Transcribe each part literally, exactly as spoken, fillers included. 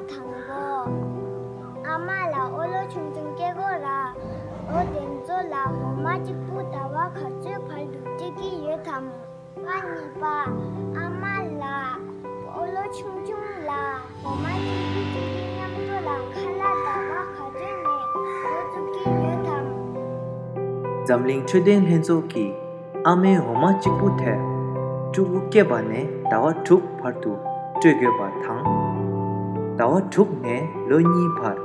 དང་པོ། ཨ་མ་ལ་ཨོ་ལོ་ཆུང་ཆུང་སྐྱེ་དགོས་ར། ཨོ་དེ་ཚོ་ལ་འོ་མ་གཅིག་པུ་ཟླ་བ་ག་ཚོད་བར་དུ་སྤྲད་ཀྱི་ཡོད་དམ། པ་གཉིས་པ། ཨ་མ་ལ་ཨོ་ལོ་ཆུང་ཆུང་ལ་འོ་མ་གཅིག་པུ་གཅིག་གི་མཉམ་དུ་ལ་ཁ་ལག་ཟླ་བ་ག་ཚོད་ནས་འགོ་བཙུགས་ཀྱི་ཡོད་དམ། འཛམ་གླིང་འཕྲོད་བསྟེན་ལྷན་ཚོགས་ཀྱིས་ཨ་མའི་འོ་མ་གཅིག་པུ་དེ་ཕྲུ་གུ་སྐྱེས་པ་ནས་ཟླ་བ་དྲུག་བར་དུ་སྤྲོད་དགོས་པ་དང་། ཟླ་བ་དྲུག་ནས་ལོ་གཉིས་བར་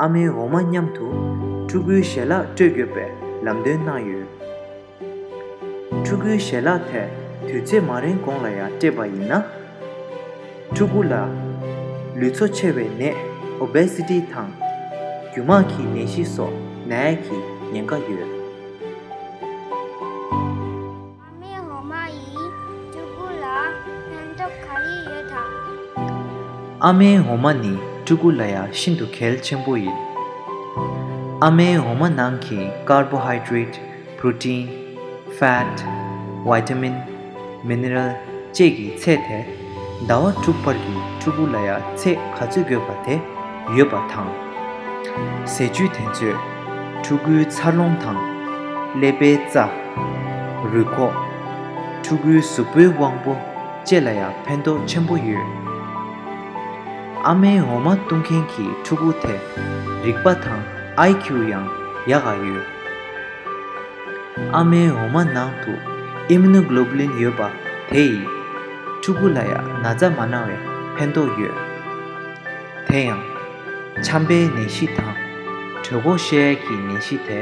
ཨ་མའི་འོ་མ་མཉམ་དུ་ཕྲུ་གུའི་ཞལ་ལག་སྤྲོད་དགོས་པའི་ལམ་སྟོན་གནང་ཡོད། ཕྲུ་གུའི་ཞལ་ལག་དེ་དུས་ཚོད་མ་རིང་གོང་ལ་ཡང་སྤྲད་པ་ཡིན་ན། ཕྲུ་གུ་ལ་ལུས་ཚོ་ཆེ་བའི་ནད་ཨོ་བེ་སི་ཊི་དང་རྒྱུ་མང་གི་ནད་གཞི་སོགས་ན་ཡས་ཀྱི་ཉེན་ཁ་ཡོད། ཨ་མའི་འོ་མ་ཡིས་ཕྲུ་གུ་ལ་ཕན་ཐོགས་ག་རེ་ཡོད་དམ། ཨ་མའི་འོ་མ་ནི་ཕྲུ་གུ་ལ་ཡང་ཤིན་ཏུ་གལ་ཆེན་པོ་ཡིན། ཨ་མའི་འོ་མ་ནང་གི་ཀར་བོ་ཧའི་ཌེ་རེ་ཊི། པྲོ་ཊིན། ཕེ་ཊི། ཝི་ཊ་མིན། མི་ནི་རལ་བཅས་ཀྱི་ཚད་དེ་ཟླ་བ་དྲུག་བར་གྱི་ཕྲུ་གུ་ལ་ཡང་ཚད་ག་ཚོད་དགོས་པ་དེ་ཡོད་པ་དང་། ཟས་བཅུད་དེ་ཚོས་ཕྲུ་གུའི་འཚར་ལོངས་དང་། ཀླད་པའི་རྩ། རུས་ཁོག་ཕྲུ་གུའི་གཟུགས་པོའི་དབང་པོ་བཅས་ལ་ཡང་ཕན་ཐོགས་ཆེན་པོ་ཡོད། ཨ་མའི་འོ་མ་བཏུང་མཁན་གྱི་ཕྲུ་གུ་དེ་རིག་པ་དང་ཨའི་ཁིའུ་ཡང་ཡག་ག་ཡོད། ཨ་མའི་འོ་མ་ནང་དུ་ཨི་མུ་ནོ་གྷི་ལོ་བུ་ལིན་ཡོད་པ་དེ་ཡིས་ཕྲུ་གུ་ལ་ཡང་ན་ཚ་མ་ན་བའི་ཕན་ཐོགས་ཡོད། དེ་ཡང་ཆམ་པའི་ནད་གཞི་དང་གྲོད་ཁོག་བཤལ་ཡས་ཀྱི་ནད་གཞི་དེ་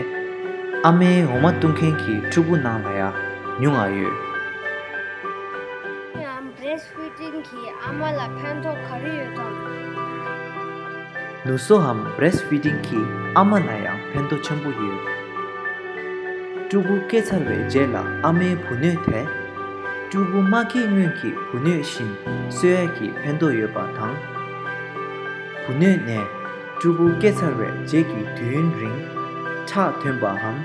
ཨ་མའི་འོ་མ་བཏུང་མཁན་གྱི་ཕྲུ་གུ་ནང་ལ་ཡང་ཉུང་ང་ཡོད། ཡང་བྷི་རེ་སི་ཕི་ཌིང་གིས་ཨ་མ་ལ་ཕན་ཐོགས་ག་རེ་ཡོད་དམ། ནུ་གསོའམ་བྷི་རེ་སི་ཕི་ཌིང་གིས་ཨ་མ་ལ་ཡང་ཕན་ཐོགས་ཆེན་པོ་ཡོད། ཕྲུ་གུ་སྐྱེས་ཚར་བའི་རྗེས་ལ་ཨ་མའི་བུ་སྣོད་དེ་ཕྲུ་གུ་མ་སྐྱེས་སྔོན་གྱི་བུ་སྣོད་བཞིན་གསོ་ཡས་ཀྱི་ཕན་ཐོགས་ཡོད་པ་དང་། བུ་སྣོད་ནས་ཕྲུ་གུ་སྐྱེས་ཚར་བའི་རྗེས་ཀྱི་དུས་ཡུན་རིང་ཁྲག་ཐོན་པའམ་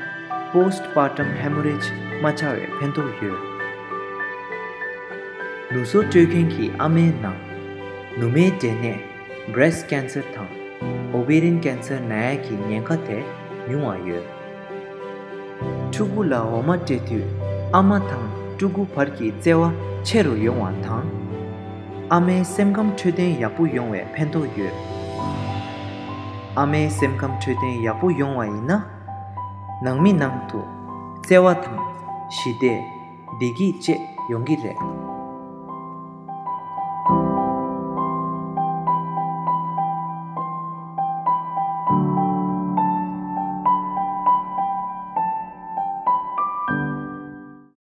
པོ་སི་ཊི་པར་ཊམ་ཧེ་མོ་རེཇ་མ་ཆགས་པའི་ཕན་ཐོགས་ཡོད། ནུ་གསོ་སྤྲོད་མཁན་གྱི་ཨ་མའི་ནང་ནུ་མའི་འབྲས་ནད་བྷི་རེ་སི་ཊི་ཀེན་སར་དང་ཨོ་བེ་རི་ཡན་ཀེན་སར་ན་ཡས་ཀྱི་ཉེན་ཁ་དེ་ཉུང་བ་ཡོད། ཕྲུ་གུ་ལ་འོ་མ་སྤྲད་དུས་ཨ་མ་དང་ཕྲུ་གུ་བར་གྱི་བརྩེ་བ་ཆེ་རུ་ཡོང་བ་དང་། ཨ་མའི་སེམས་ཁམས་འཕྲོད་བསྟེན་ཡག་པོ་ཡོང་བའི་ཕན་ཐོགས་ཡོད། ཨ་མའི་སེམས་ཁམས་འཕྲོད་བསྟེན་ཡག་པོ་ཡོང་བ་ཡིན་ན། ནང་མི་ནང་དུ་བརྩེ་བ་དང་ཞི་བདེ། བདེ་སྐྱིད་བཅས་ཡོང་གི་རེད།